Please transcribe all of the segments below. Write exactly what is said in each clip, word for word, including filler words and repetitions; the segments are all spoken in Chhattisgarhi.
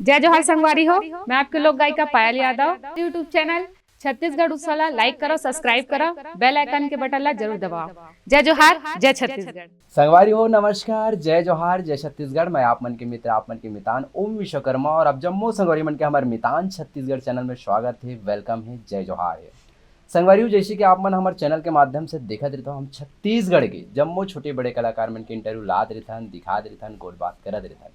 जय जोहार संगवारी हो, मैं आपके लोक गायिका पायल यादव। YouTube चैनल छत्तीसगढ़ उत्सव ला लाइक करो, सब्सक्राइब करो, बेल आइकन के बटन ला जरूर दबाओ। जय जोहार, जय छत्तीसगढ़। संगवारी हो, नमस्कार, जय जोहार, जय छत्तीसगढ़। मैं आप मन के मित्र, आप मन के मितान ओम विश्वकर्मा और आप जम्मो संगवारी मन के हमारे मितान छत्तीसगढ़ चैनल में स्वागत है, वेलकम है, जय जोहार है। संगवारी हो, जैसे कि आप मन हमारे चैनल के माध्यम से देखत रहता, हम छत्तीसगढ़ के जम्मो छोटे बड़े कलाकार मन के इंटरव्यू लात रहथन, दिखात रहथन, गोठ बात करत रहथन।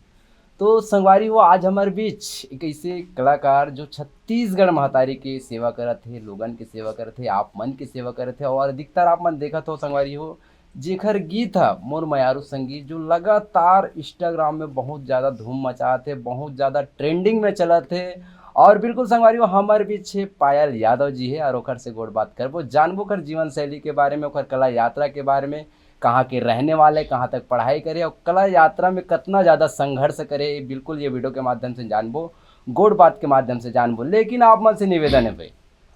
तो संगवारी हो, आज हमारे बीच एक ऐसे कलाकार जो छत्तीसगढ़ महतारी के सेवा करत हे, लोगन के सेवा करत हे, आप मन के सेवा करत हे और अधिकतर आप मन देखत हो संगवारी हो, जेखर गीत ह मोर मयारू संगी जो लगातार Instagram में बहुत ज्यादा धूम मचात हे, बहुत ज्यादा ट्रेंडिंग में चलत हे। और बिल्कुल संगवारी हो, हमारे बीच हे पायल यादव जी हे और ओखर से गोठ बात करबो, जानबो ओखर जीवन शैली के बारे में, ओखर कला यात्रा के बारे में, कहाँ के रहने वाले, कहाँ तक पढ़ाई करे और कला यात्रा में कितना ज्यादा संघर्ष करे, बिल्कुल ये वीडियो के माध्यम से जानबो, गोठ बात के माध्यम से जानबो। लेकिन आप मन से निवेदन है भाई,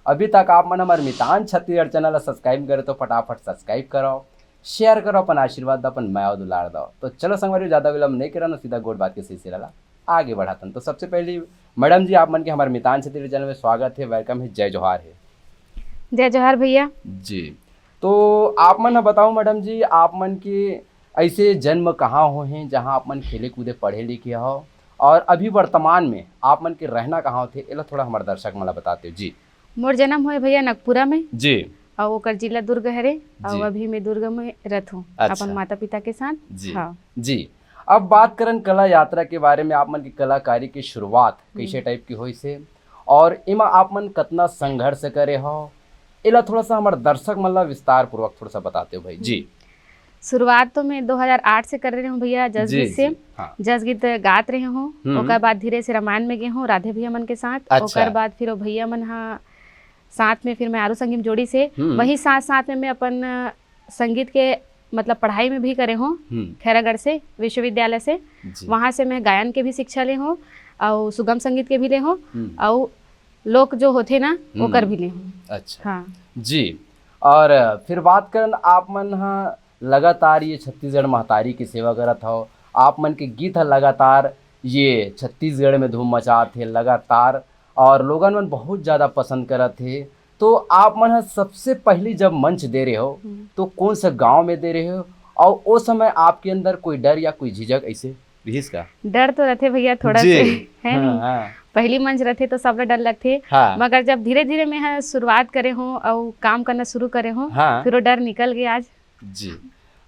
अभी तक आप मन हमारे मितान छत्तीसगढ़ चैनल ला सब्सक्राइब करे तो फटाफट सब्सक्राइब करो, शेयर करो, अपन आशीर्वाद दो, अपन मया दुलार दो। तो चलो संगवारी, ज्यादा विलंब नहीं करन, सीधा गोठ बात के सिलसिला ला आगे बढ़ातन। तो सबसे पहले मैडम जी, आप मन के हमारे मितान छत्तीसगढ़ चैनल में स्वागत है, वेलकम है, जय जोहार है। जय जोहार भैया। जी, तो आप मन ह बताओ मैडम जी, आप मन के ऐसे जन्म कहाँ हो हैं, जहाँ आप मन खेले कूदे, पढ़े लिखे हो, और अभी वर्तमान में आप मन के रहना कहाँ होथे, एला थोड़ा हमारे दर्शक मन ला बताते हो जी। मोर जन्म होए भैया नगपुरा में। जी। और ओकर जिला दुर्ग हरे, और जी। अभी मैं दुर्ग में रहथूं अच्छा। अपन माता पिता के साथ। जी। हाँ। जी, अब बात करन कला यात्रा के बारे में, आप मन के कलाकारी के शुरुआत कैसे हम्म। टाइप के होइस हे और एमा आप मन कतना संघर्ष करे हो, एला थोड़ा सा हमारे दर्शक मन ला विस्तार पूर्वक थोड़ा सा बताते हो भाई जी। शुरुआत तो मैं दो हज़ार आठ से कर रहे हूँ भैया, जस जी, गीत से। जी, हाँ। जस गीत गात रहे हूँ, हम्म। ओकर बाद धीरे से रामायण में गए हूँ राधे भैया मन के साथ। अच्छा। ओकर बाद फिर वो भैया मन हा साथ में फिर मैं आरू संगीम जोड़ी से, हम्म। वही साथ साथ में मैं अपन, अ, संगीत के मतलब पढ़ाई में भी करे हूँ, हम्म। खैरागढ़ से विश्वविद्यालय से। जी। वहाँ से मैं गायन के भी शिक्षा ले हूँ और सुगम संगीत के भी ले हूँ हम्म। और लोक जो होथे ना, हम्म। ओकर भी ले हूँ। अच्छा। हाँ। जी, और फिर बात करन, आप मन ह लगातार ये छत्तीसगढ़ महतारी के सेवा करत हव, आप मन के गीत ह लगातार ये छत्तीसगढ़ में धूम मचात हे लगातार, और लोगन मन बहुत ज्यादा पसंद करत हे। तो आप मन ह सबसे पहली जब मंच दे रहे हो, हम्म। तो कौन सा गांव में दे रहे हो, और ओ समय आपके अंदर कोई डर या कोई झिझक ऐसे रिहिस का? डर तो रथे भैया थोड़ा जी। से, है हाँ, नहीं? हाँ। पहली मंच रथे तो सब ला डर लगथे, हाँ। मगर जब धीरे-धीरे मैं ह शुरुआत करे हूँ अउ काम करना शुरू करे हूँ, हाँ। फिर वो डर निकल गया आज। जी।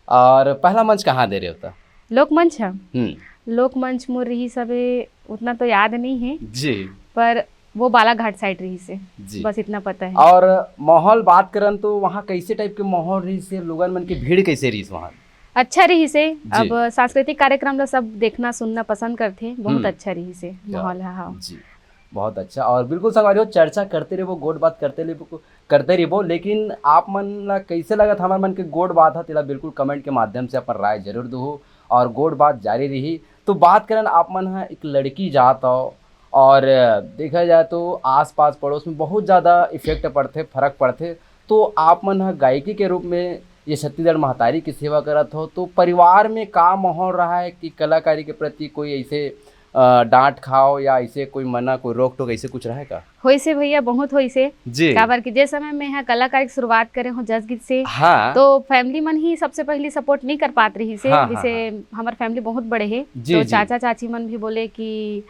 और पहला मंच कहाँ दे रहे हो त? लोकमंच ह। हम्म। लोकमंच मोर रिहिस हवे, उतना तो याद नहीं है, जी। पर वो बालाघाट साइड रिहिस हे, जी। बस इतना पता है। और माहौल बात करन तो वहाँ कैसे टाइप के माहौल रिहिस हे, लोगन मन के भीड़ कैसे रिहिस वहाँ? अच्छा रिहिस हे। जी। अब सांस्कृतिक कार्यक्रम ला सब देखना सुनना पसंद करथे, बहुत हम्म। अच्छा रिहिस हे क्या माहौल ह, हाँ। जी, बहुत अच्छा। और बिल्कुल संगवारी हो, चर्चा करते रहिबो, गोठ बात करते रहिबो, करते रहिबो, लेकिन आप मन ला कैसे लगत हमर मन के गोठ बात ह, तेला बिल्कुल कमेंट के माध्यम से अपन राय जरूर दुहू और गोठ बात जारी रही। तो बात करन, आप मन ह एक लड़की जात हो और देखा जाए तो आसपास पड़ोस में बहुत ज़्यादा इफेक्ट पड़थे, फर्क पड़थे। तो आप मन ह गायकी के रूप में ये छत्तीसगढ़ महतारी की सेवा करत हो, तो परिवार में का माहौल रहा है कि कलाकारी के प्रति कोई ऐसे, अ, डांट खाओ या ऐसे कोई मना, कोई रोक टोक ऐसे कुछ रहा है का? होइसे भैया, बहुत होइसे। जी। काबर कि जे समय मैं ह कलाकारी के शुरुआत करे हूँ जस गीत से, हाँ। तो फैमिली मन ही सबसे पहली सपोर्ट नहीं कर पात रहिस हे। हाँ, हाँ, जैसे हाँ। हमर फैमिली बहुत बड़े हे, जी, तो जी। चाचा चाची मन भी बोले कि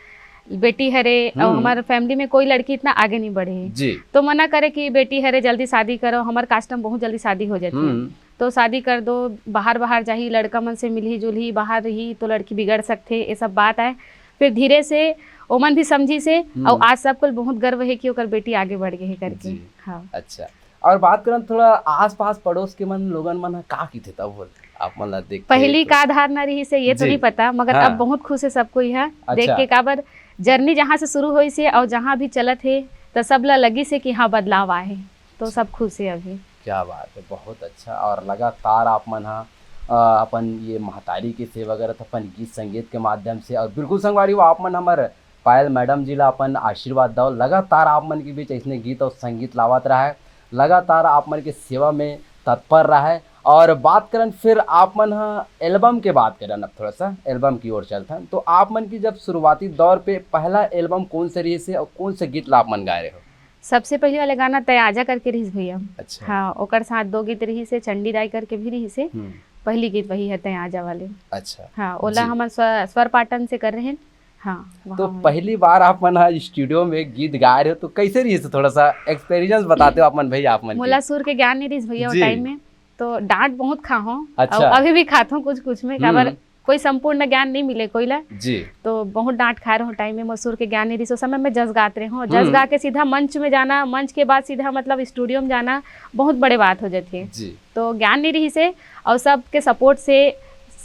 बेटी हरे, और हम्म। हमर फैमिली में कोई लड़की इतना आगे नहीं बढ़े हे। जी। तो मना करे कि बेटी हरे, जल्दी शादी करो, हमर कास्ट में बहुत जल्दी शादी हो जाती है। हम्म। तो शादी कर दो, बाहर, बाहर जाही, लड़का मन से मिलही जुलही, बाहर रही तो लड़की बिगड़ सकथे, ये सब बात आए। फिर धीरे से ओमन भी समझिस हे, हम्म। और आज सबको बहुत गर्व है कि ओकर बेटी आगे बढ़ गई है करके। जी। हाँ। अच्छा, और बात करन थोड़ा आसपास पड़ोस के मन, लोगन मन ह का किथे तब बोल, आप मन ला देख के पहली तो का धारणा रहिस हे, ये तो जी। नहीं पता, मगर हाँ। अब बहुत खुश है सब कोई ह देख अच्छा। के, काबर जर्नी जहाँ से शुरू होइस हे और जहाँ भी चलत हे, तो सब ला लगिस हे कि हाँ, बदलाव आए हे, तो सब खुश है अभी। क्या बात है, बहुत अच्छा। और लगातार आप मन ह, अ, अपन ये महतारी के सेवा करत, अपन गीत संगीत के माध्यम से, और बिल्कुल संगवारी हो, आप मन हमर पायल मैडम जी ला अपन आशीर्वाद दव, लगातार आप मन के बीच ऐसने गीत और संगीत लावत रहा है, लगातार आप मन के सेवा में तत्पर रहा है। और बात करन फिर आप मन ह एल्बम के बात करन, अब थोड़ा सा एल्बम की ओर चलथन, तो आप मन की जब शुरुआती दौर पे पहला एल्बम कौन से रहिस हे और कौन से गीत ला आप मन गाए रहे हो? सबसे पहली वाला गाना तय आजा करके रहिस भैया। अच्छा। हाँ, ओकर साथ दो गीत रहिस हे, चंडी दाई करके भी रहिस हे। हम्म। पहली गीत वही है तय आजा वाले। अच्छा। हाँ, ओला जी। हमन स्व-, स्वर पाटन से कर रहे हैं। हाँ, तो वहाँ हुई। पहली बार आप मन ह स्टूडियो में गीत गाए रहे हो, तो कैसे रहिस हे? थोड़ा सा एक्सपीरियंस बताते हो आप मन भैया, आप मन के। मोला सुर के ज्ञान नहीं रहिस भैया वो जी। टाइम में, तो डांट बहुत खाहूँ। अच्छा। और अभी भी खाथूँ कुछ कुछ में, काबर हम्म। कोई संपूर्ण ज्ञान नहीं मिले कोई ला। जी। तो बहुत डांट खाए रहूँ टाइम में, मोर सुर के ज्ञान नहीं रहिस। उस समय मैं जस गात रहे हूँ, जस हम्म। गा के सीधा मंच में जाना, मंच के बाद सीधा मतलब स्टूडियो में जाना, बहुत बड़े बात हो जाती है। जी। तो ज्ञान नहीं रहिस हे, और सबके सपोर्ट से,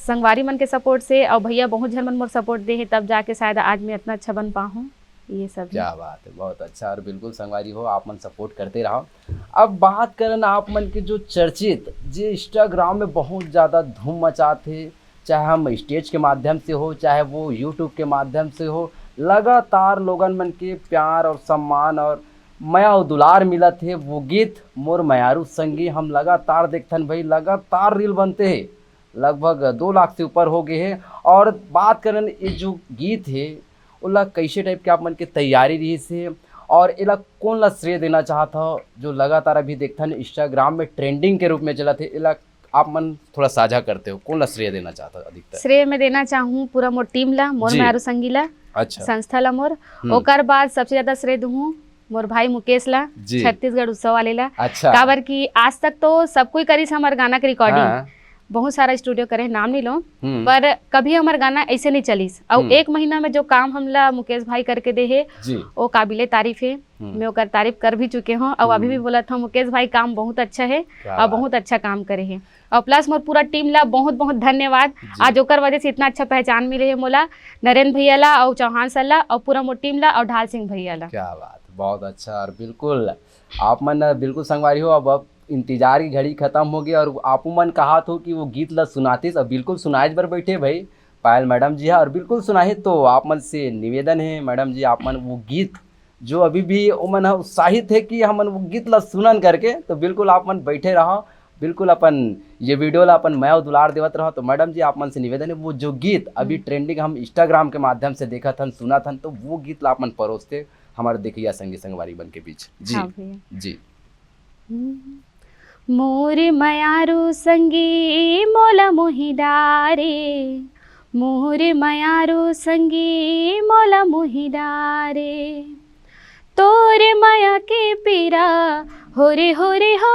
संगवारी मन के सपोर्ट से, और भैया बहुत झन मन मोर सपोर्ट दे हे, तब जाके शायद आज मैं इतना अच्छा बन पाहूँ। ये सब है। क्या बात है, बहुत अच्छा। और बिल्कुल संगवारी हो, आप मन सपोर्ट करते रहो। अब बात करन आप मन के जो चर्चित, जे इंस्टाग्राम में बहुत ज्यादा धूम मचात हे, चाहे हम स्टेज के माध्यम से हो, चाहे वो यूट्यूब के माध्यम से हो, लगातार लोगन मन के प्यार और सम्मान और मया और दुलार मिलत हे, वो गीत मोर मयारू संगी हम लगातार देखथन भाई, लगातार रील बनते हे, लगभग दो लाख से ऊपर हो गए हे। और बात करन ये जो गीत हे, ओला कैसे टाइप के आप मन के तैयारी रहिस हे और एला कौन ला श्रेय देना चाहत हो, जो लगातार अभी देखथन इंस्टाग्राम में ट्रेंडिंग के रूप में चलत हे, एला आप मन थोड़ा साझा करते हो, कौन ला श्रेय देना चाहत हो अधिकतर? श्रेय मैं देना चाहूँ पूरा मोर टीम ला, मोर जी। मयारू संगी ला, अच्छा। संस्था ला मोर। हम्म। ओकर बाद सबसे ज्यादा श्रेय दूहूँ मोर भाई मुकेश ला, जी। छत्तीसगढ़ उत्सव वाले ला। अच्छा। काबर कि आज तक तो सब कोई करिस हमर गाना के रिकॉर्डिंग, हाँ। बहुत सारा स्टूडियो करे, नाम नहीं लो, हम्म। पर कभी हमर गाना ऐसे नहीं चलिस। और हम्म। एक महीना में जो काम हमला मुकेश भाई करके दे हे, जी। वो काबिले तारीफ है। हम्म। मैं ओकर तारीफ कर भी चुके हूँ और अभी भी हम्म। बोलत हूँ, मुकेश भाई काम बहुत अच्छा है क्या और बात। बहुत अच्छा काम करे है। और प्लस मोर पूरा टीम ला बहुत बहुत धन्यवाद। जी। आज ओकर वजह से इतना अच्छा पहचान मिले है मोला, नरेंद्र भैया ला और चौहान सर ला और पूरा मोर टीम ला और ढाल सिंह भैया ला। क्या बात, बहुत अच्छा। और बिल्कुल आप मन बिल्कुल संगवारी हो, अब, अब इंतजार की घड़ी खत्म हो गई और आप मन कहा थो कि वो गीत ला सुनातीस, अब बिल्कुल सुनाए बर बैठे भाई पायल मैडम जी हा, और बिल्कुल सुनाही। तो आप मन से निवेदन है मैडम जी, आप मन वो गीत जो अभी भी ओमन ह उत्साहित है कि हमन वो गीत ला सुनन करके, तो बिल्कुल आप मन बैठे रहो, बिल्कुल अपन ये वीडियो ला अपन मया दुलार देवत रहो। तो मैडम जी, आप मन से निवेदन है, वो जो गीत अभी हम्म। ट्रेंडिंग हम इंस्टाग्राम के माध्यम से देखत हन, सुनत हन, तो वो गीत ला आप मन परोसते हमारे देखिया संगी संगवारी मन के बीच। जी। हाँ भैया। जी। हम्म। मोर मयारू संगी मोला मोहि डारे, मोर मयारू संगी मोला मोहि डारे। तोर मया के पीरा हो रे हो रे हो,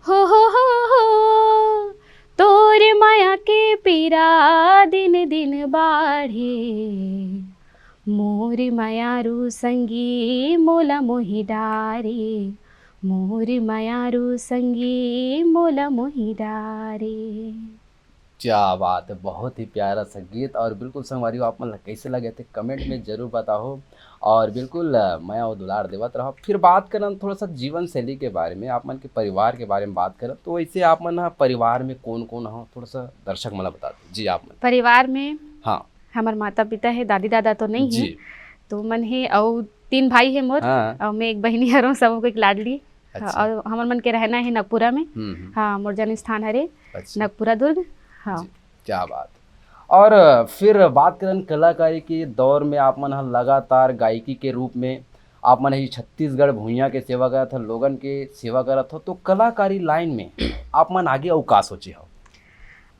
हो हो हो हो। तोर मया के पीरा दिन दिन बाढ़े, मोर मयारू संगी मोला मोहि डारे, मोर मयारू संगी मोला मोहि डारे। क्या बात है, बहुत ही प्यारा सा गीत। और बिल्कुल संगवारी हो, आप मन ला कैसे लगे थे कमेंट में जरूर बताओ। और बिल्कुल, अ, मया और दुलार देवत रहो। फिर बात करन थोड़ा सा जीवन शैली के बारे में, आप मन के परिवार के बारे में बात करन, तो वैसे आप मन ह परिवार में कौन कौन हो, थोड़ा सा दर्शक मन ला बता दो जी। आप मन परिवार में हाँ। हमर माता पिता हे, दादी दादा तो नहीं हे, जी। तो मन हे, अउ तीन भाई हे मोर, हाँ। अउ मैं एक बहिनी हरों, सब को एक लाडली। अच्छा। अउ हमर मन के रहना हे नगपुरा में। हम्म, हम्म। हाँ, मोर जन्म स्थान हरे अच्छा। नगपुरा दुर्ग। हाँ। जी, क्या बात। और फिर बात करन कलाकारी के दौर में आप मन ह लगातार गायकी के रूप में आप मन ही छत्तीसगढ़ भुइयां के सेवा करत हो, लोगन के सेवा करत हो, तो कलाकारी लाइन में आप मन आगे अउ का सोचे हो?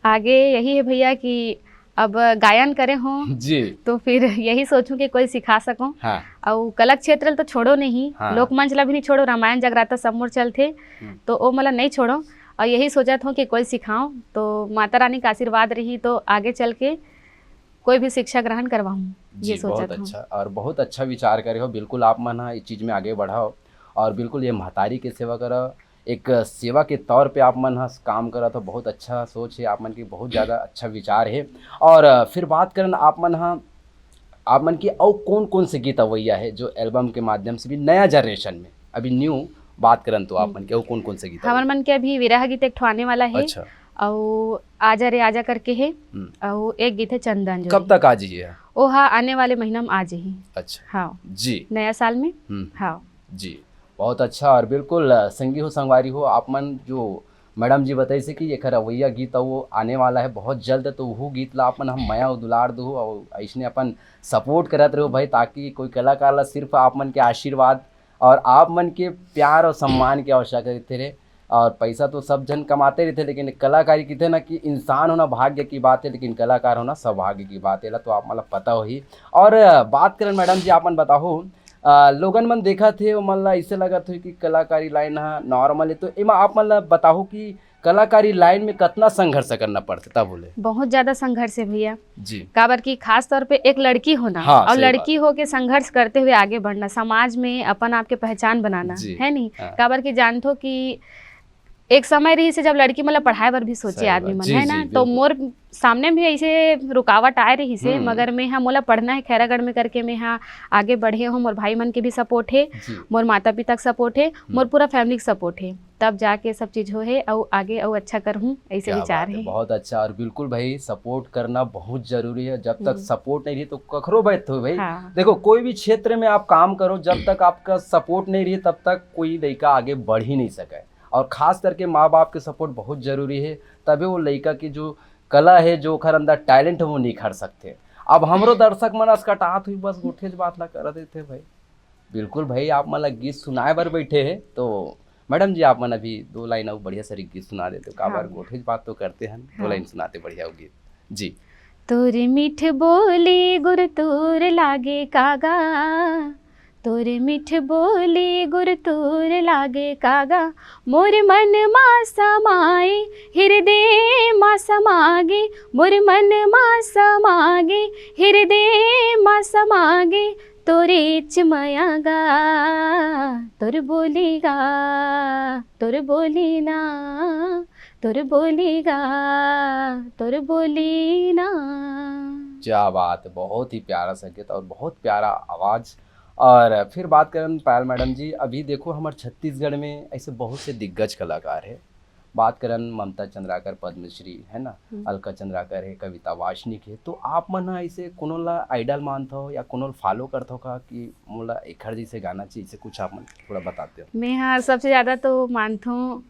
आगे यही है भैया कि अब गायन करे हो जी। तो फिर यही सोचूं कि कोई सिखा सको। हाँ। अउ कला क्षेत्र तो छोड़ो नहीं, हाँ। लोकमंच ला भी नहीं छोड़ो, रामायण जगराता सब मोर चलथे, हम्म। तो ओ मोला नहीं छोड़ो। और यही सोचत हो कि कोई सिखाओ तो माता रानी का आशीर्वाद रही तो आगे चल के कोई भी शिक्षा ग्रहण करवाऊं, ये जी, सोचत बहुत हूँ। अच्छा, और बहुत अच्छा विचार करे हो। बिल्कुल आप मन ह इस चीज में आगे बढ़ाओ और बिल्कुल ये महतारी के सेवा करो, एक सेवा के तौर पे आप मन ह काम करत हो, बहुत अच्छा सोच है आप मन की, बहुत ज्यादा अच्छा विचार है। और, अ, फिर बात करन आप मन ह, आप मन की अउ कौन कौन से गीत अवैया है जो एल्बम के माध्यम से भी नया जनरेशन में अभी न्यू बात करन तो आप हम्म। मन के अउ कौन कौन से गीत हमर अवैया? मन के अभी विरह गीत एक ठो आने वाला है। अच्छा। अउ आजा रे आजा करके है। हम्म। अउ एक गीत है चंदन जो कब है। तक आ जाइए? ओ हा आने वाले महीना में आ जाही। अच्छा। हाँ। जी। नया साल में। हम्म। हाँ। जी। बहुत अच्छा। और बिल्कुल, अ, संगी हो संगवारी हो, आप मन जो मैडम जी बताइस हे कि एखर अवइया गीत अउ आने वाला हे बहुत जल्द, तो उहू गीत ला आप मन ह मया अउ दुलार दुहू अउ अइसने अपन सपोर्ट करत रहू भाई, ताकि कोई कलाकार ला सिर्फ आप मन के आशीर्वाद अउ आप मन के प्यार अउ सम्मान के आवश्यकता रहिथे रे। अउ पैसा तो सब झन कमाते रहिथे, लेकिन कलाकारी किथे ना कि इंसान होना भाग्य की बात हे, लेकिन कलाकार होना सौभाग्य की बात हे, एला तो आप मन ला पता होही। अउ बात करन मैडम जी, आप मन बताहू, अ, लोगन मन देखत हे, ओमन ला अइसे लगत होही कि कलाकारी लाइन ह नॉर्मल हे, तो एमा आप मन ला बताहू कि कलाकारी लाइन में कतना संघर्ष करना पड़थे, तब बोले। बहुत ज्यादा संघर्ष हे भैया। जी। काबर कि खास तौर पे एक लड़की होना हाँ, अउ सही लड़की बात। होके संघर्ष करते हुए आगे बढ़ना, समाज में अपन आप के पहचान बनाना, जी। है नहीं? हाँ। काबर कि जानथो कि एक समय रहिस हे जब लड़की मन ला पढ़ाए बर भी सोचे सही आदमी बात। मन, जी, है जी, ना? तो बिल्कुल। मोर सामने भी अइसे रुकावट आए रहिस हे, हम्म। मगर मैं हा, मोला पढ़ना हे खैरागढ़ में करके मैं हा आगे बढ़े हूँ। मोर भाई मन के भी सपोर्ट हे, जी। मोर माता पिता के सपोर्ट हे, हम्म। मोर पूरा फैमिली के सपोर्ट हे, तब जाके सब चीज हो हे, अउ आगे अउ अच्छा करहूँ, अइसे क्या विचार बात है, हे। बहुत अच्छा। अउ बिल्कुल भाई, सपोर्ट करना बहुत जरूरी हे। जब तक हम्म। सपोर्ट नहीं रही तो कखरो बैठ हो भाई। हाँ। देखो, कोई भी क्षेत्र में आप काम करो, जब तक आपका सपोर्ट नहीं रही तब तक कोई लड़का आगे बढ़ ही नहीं सके। अउ खास करके माँ बाप के सपोर्ट बहुत जरूरी हे, तभी वो लड़का की जो कला हे, जो ओखर अंदर टैलेंट हे, वो निखर सकथे। अब हमरो दर्शक मन असकटात हुई बस गोठेच बात ला कर देथे भाई। बिल्कुल भाई, आप मन ला गीत सुनाए बर बैठे हे, तो मैडम जी, आप मन अभी दो लाइन अउ बढ़िया से गीत सुना देते, काबर हाँ। गोठेच बात तो करते हन, दो हाँ। लाइन सुनाते बढ़िया वो गीत। जी। तोर मीठ बोली गुरतुर लागे कागा, तोर मीठ बोली गुरतुर लागे कागा, मोर मन मा समाए, हिरदे मा समागे, मोर मन मा समागे, हिरदे मा समागे, तोरेच मया गा, तोर बोली गा, तोर बोली ना, तोर बोली गा, तोर बोली ना। क्या बात है, बहुत ही प्यारा संगीत अउ बहुत प्यारा आवाज। अउ फिर बात करन पायल मैडम जी, अभी देखो हमर छत्तीसगढ़ में अइसे बहुत से दिग्गज कलाकार हे, बात करन ममता चंद्राकर पद्मश्री है ना, हम्म। अलका चंद्राकर हे, कविता वासनिक हे, तो आप मन ह अइसे कोनो ला आइडल मानथव या कोनो ला फॉलो करथव का कि मोला एखर जइसे गाना चाहिए, अइसे कुछ आप मन थोड़ा बताते हो? मैं हा सबसे ज्यादा तो मानथों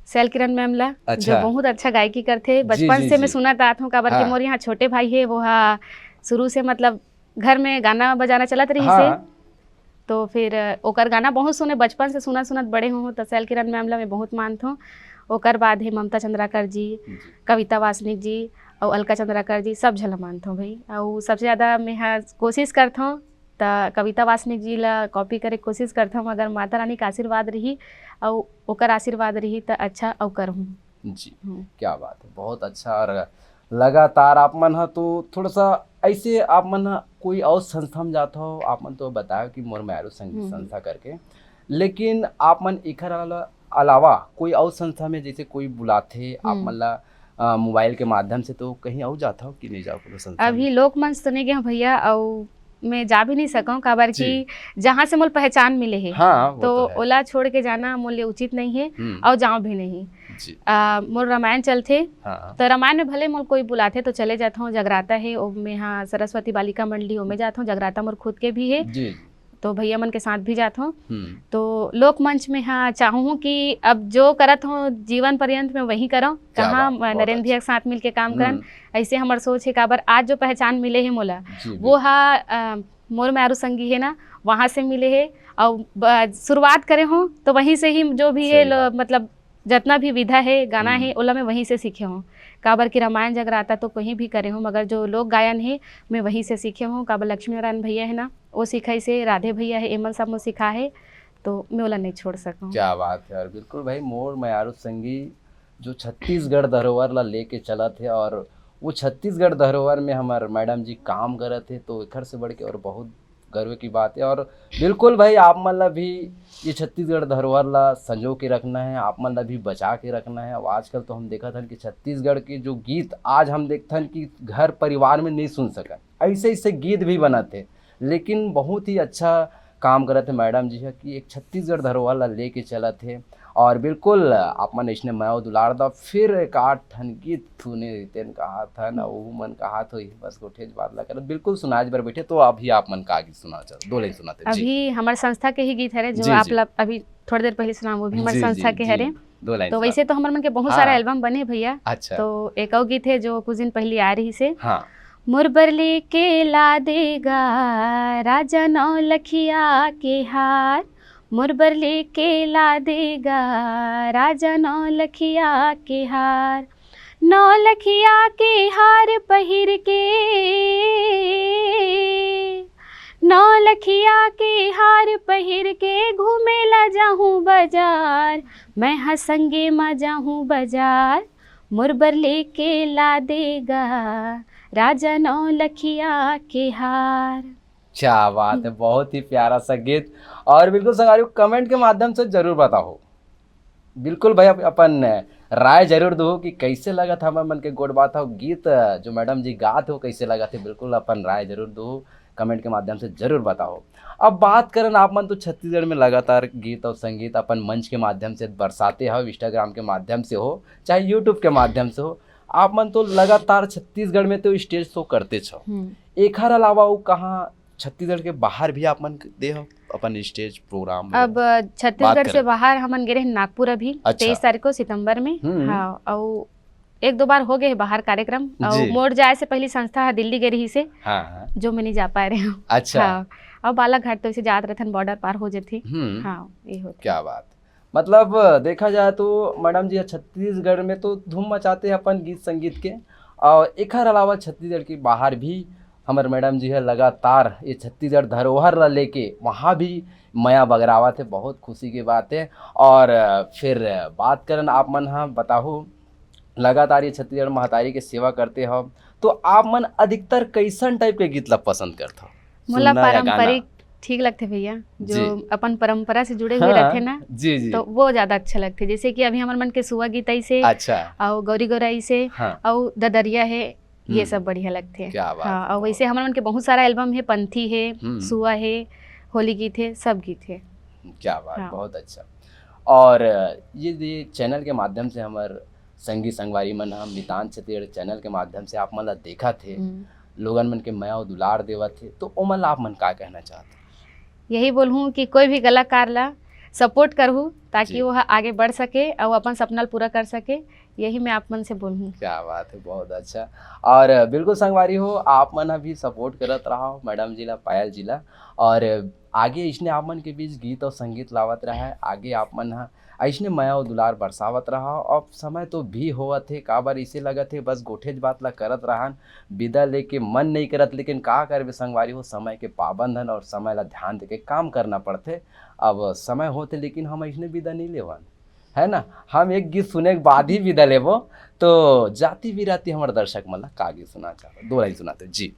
सैल किरण मैम ला, अच्छा। जो बहुत अच्छा गायकी करथे। जी, बचपन जी, से मैं जी। सुनत आत हूँ, काबर के हाँ। मोर यहाँ छोटे भाई हे, वो हा शुरू से मतलब घर में गाना बजाना चलत रहिस हे। हाँ। तो फिर ओकर गाना बहुत सुने, बचपन से सुनत सुनत बड़े हों, तो सैल किरण मैम ला मैं बहुत मानथों। ओकर बाद हे ममता चंद्राकर जी, जी। कविता वासनिक जी अउ अलका चंद्राकर जी, सब झन ला मानथों भाई। अउ सबसे ज्यादा मैं हा कोशिश करथों त कविता वासनिक जी ला कॉपी करे के कोशिश करथों, अगर माता रानी के आशीर्वाद रही अउ ओकर आशीर्वाद रही त अच्छा अउ करहूँ। जी, हम्म। क्या बात है, बहुत अच्छा। अउ लगातार आप मन ह तो थोड़ा सा अइसे आप मन ह कोई अउ संस्था में जात हो, आप मन तो बतायो कि मोर मैरू संगीत हम्म। संस्था करके, लेकिन आप मन एखर अला-, अलावा कोई अउ संस्था में जइसे कोई बुलाथे, आप हम्म। मन ला, अ, मोबाइल के माध्यम से तो कहीं अउ जात हो कि नहीं जाओ कोनो संस्था में? अभी लोकमंच तो नहीं गए हूँ भैया, अउ मैं जा भी नहीं सकूँ, काबर जी। कि जहाँ से मोल पहचान मिले हे, हाँ, वो तो तो है। ओला छोड़ के जाना मोर लिए उचित नहीं हे, हम्म। अउ जाऊँ भी नहीं। जी। आ, मोर रामायण चलथे, हाँ। तो रामायण में भले मोर कोई बुलाथे तो चले जात हूँ। जगराता हे, ओ में हाँ सरस्वती बालिका मंडली, ओमे जात हूँ। जगराता मोर खुद के भी हे, जी। तो भैया मन के साथ भी जात हूँ। हम्म। तो लोकमंच में हाँ चाहूँ कि अब जो करत हूँ जीवन पर्यंत में वही करौं, क्या कहाँ बात, बहुत नरेंद्र भैया अच्छा। के साथ मिलके काम करन। हम्म। अइसे हमर सोच हे, काबर आज जो पहचान मिले हे मोला, जी, वो बिल्कुल। हा, अ, मोर मैरू संगी हे ना, वहाँ से मिले हे। अउ ब-, शुरुआत करे हूँ तो वहीं से ही जो भी हे सही लो, बात। मतलब जतना भी विधा हे, गाना हम्म। हे, ओला मैं वहीं से सीखे हूँ। काबर कि रामायण जगराता तो कहीं भी करे हूँ, मगर जो लोक गायन हे, मैं वहीं से सीखे हूँ। काबर लक्ष्मी नारायण भैया हे ना, वो सिखाइस हे, राधे भैया हे, एमन सब मोर सिखा हे, तो मैं ओला नहीं छोड़ सकूँ। क्या बात है। अउ बिल्कुल भाई, मोर मैरू संगी जो छत्तीसगढ़ धरोहर ला लेके चलत हे अउ वो छत्तीसगढ़ धरोहर में हमर मैडम जी काम करत हे, तो एखर से बढ़ के अउ बहुत गर्व की बात हे। अउ बिल्कुल भाई, आप मन ला भी ये छत्तीसगढ़ धरोहर ला संजो के रखना हे, आप मन ला भी बचा के रखना हे। अउ आजकल तो हम देखत हन कि छत्तीसगढ़ के जो गीत आज हम देखथन कि घर परिवार में नहीं सुन सकन, अइसे अइसे गीत भी बनत हे, लेकिन बहुत ही अच्छा काम करत हे मैडम जी ह कि एक छत्तीसगढ़ धरोहर ला लेके चलत हे। अउ बिल्कुल आप मन अइसने मया दुलार दा, फिर एक आठ ठन गीत सुने रहितेन कहाथन, अउ मन कहात होही बस गोठेच बात ला करत। बिल्कुल सुनाए बर बैठे, तो अभी आप मन का गीत सुनाना चाहत? दो लाइन सुनाते जी। अभी हमर संस्था के ही गीत हरे, जो जी, आप जी। ला अभी थोड़ी देर पहले सुना, वो भी हमर जी, संस्था जी, के जी। हरे। दो लाइन तो सुना। वैसे तो हमर मन के बहुत सारा हाँ। एल्बम बने भैया। अच्छा। तो एक अउ गीत हे जो कुछ दिन पहले आ रहिस हे, हाँ। मोर बर लेके ला देगा राजा नौ लखिया के हार, मोर बर लेके ला देगा राजा नौ लखिया के हार, नौ लखिया के हार पहिर के, नौ लखिया के हार पहिर के घूमे ला जाहूँ बाजार, मैं हा संगे मा जाहूँ बाजार, मोर बर लेके ला देगा राजा नौ लखिया के हार। क्या बात है, बहुत ही प्यारा सा गीत। और बिल्कुल संगवारी हो, कमेंट के माध्यम से जरूर बताओ, बिल्कुल भाई अप- अपन राय जरूर दो कि कैसे लगत हमर मन के गोठ बात हो गीत, जो मैडम जी गात हो, कैसे लगत हे, बिल्कुल अपन राय जरूर दो, कमेंट के माध्यम से जरूर बताओ। अब बात करन, आप मन तो छत्तीसगढ़ में लगातार गीत और संगीत अपन मंच के माध्यम से बरसाते हो, Instagram के माध्यम से हो चाहे YouTube के माध्यम से हो, आप मन तो लगातार छत्तीसगढ़ में तो स्टेज शो करते छो। हम्म। एखर अलावा वो कहाँ छत्तीसगढ़ के बाहर भी आप मन दे हो अपन स्टेज प्रोग्राम वगैरह? अब छत्तीसगढ़ बात से करब। बाहर हमन गे रहे नागपुर अभी अच्छा। तेईस तारीख को सितंबर में। हम्म। हाँ, और एक दो बार हो गए हे बाहर कार्यक्रम, और जी। मोर जाए से पहले संस्था ह दिल्ली गे रहिस हे, हाँ हाँ। जो मैं नहीं जा पाए रहे हूँ। अच्छा। हाँ, और बालाघाट तो इसे जात रहथन, बॉर्डर पार हो जाथे। हम्म। हाँ, ये होथे। क्या बात। मतलब देखा जाए तो मैडम जी ह छत्तीसगढ़ में तो धूम मचाते हैं अपन गीत संगीत के, और एखर अलावा छत्तीसगढ़ के बाहर भी हमर मैडम जी ह लगातार ये छत्तीसगढ़ धरोहर ला लेके वहाँ भी मया बगरावत हे, बहुत खुशी की बात है। और फिर बात करन, आप मन ह बताहू, लगातार ये छत्तीसगढ़ महतारी के सेवा करते हो, तो आप मन अधिकतर कैसन टाइप के गीत ला पसंद करथो? मोला सुनना या गाना? पारंपरिक ठीक लगथे भैया, जो जी। अपन परंपरा से जुड़े हुए हाँ, रहथे ना, जी जी। तो वो ज्यादा अच्छा लगथे। जैसे कि अभी हमर मन के सुआ गीत ऐसे, अच्छा। और गौरी गौरा ऐसे, हाँ। और ददरिया है, ये हम्म। सब बढ़िया लगथे। क्या बात हाँ, है, और बहुत। वैसे हमर मन के बहुत सारा एल्बम है, पंथी है, हम्म। सुआ है, होली गीत है, सब गीत है। क्या बात, हाँ। बहुत अच्छा। और ये, ये चैनल के माध्यम से हमर संगी संगवारी मन ह मितान छत्तीसगढ़ चैनल के माध्यम से आप मन ला देखत हे, हम्म। लोगन मन के मया और दुलार देवत हे, तो ओमन ला आप मन का कहना चाहत हो? यही बोलहूँ कि कोई भी कलाकार ला सपोर्ट करहू, ताकि जी। वो आगे बढ़ सके और अपन सपना ल पूरा कर सके। यही मैं आप मन से बोलहूँ। क्या बात है, बहुत अच्छा। और बिल्कुल संगवारी हो, आप मन ह भी सपोर्ट करत रहो मैडम जी ला, पायल जी ला, और आगे इसने आप मन के बीच गीत और संगीत लावत रहा है। आगे आप मन ह अइसने मया और दुलार बरसावत रहा। अब समय तो भी होवत हे, काबर इसे लगत हे बस गोठेच बात ला करत रहन, विदा लेके मन नहीं करत, लेकिन का करबे संगवारी हो, समय के पाबंद हन और समय ला ध्यान देके काम करना पड़थे। अब समय होथे लेकिन हम अइसने विदा नहीं लेवन, है ना? हम एक गीत सुने के बाद ही विदा लेबो। तो जाति बिराती हमर दर्शक मन ला का गीत सुना चाहत, दो लाइन सुनाते जी।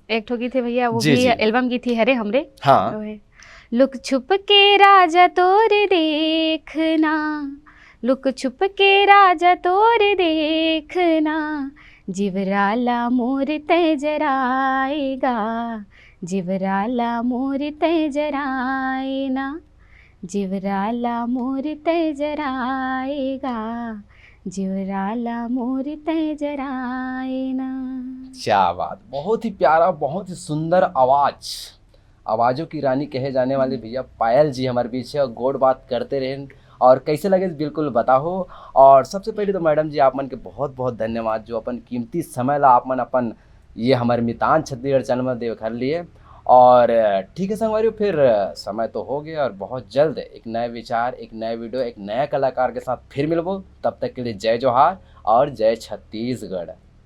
एक ठो गीत है भैया, वो जी, भी जी। एल्बम गीत ही हरे हमरे। हाँ। वो है, लुक छुप के राजा तोर देखना, लुक छुप के राजा तोर देखना, जिवराला मोर तय जराएगा, जिवराला मोर तय जराएना, जिवराला मोर तय जराएगा, जिवराला मोर तय जराएना। क्या बात, बहुत ही प्यारा, बहुत ही सुंदर आवाज, आवाजों की रानी कहे जाने वाले भैया पायल जी हमारे बीच है और गोठ बात करते रहेन। और कैसे लगे बिल्कुल बताओ। और सबसे पहले तो मैडम जी आप मन के बहुत बहुत धन्यवाद जो अपन कीमती समय ला आप मन अपन ये हमारे मितान छत्तीसगढ़ चैनल में देवखर लिए। और ठीक है संगवारी, फिर समय तो हो गया और बहुत जल्द एक नए विचार, एक नए वीडियो, एक नया कलाकार के साथ फिर मिलबो। तब तक के लिए जय जोहार और जय छत्तीसगढ़।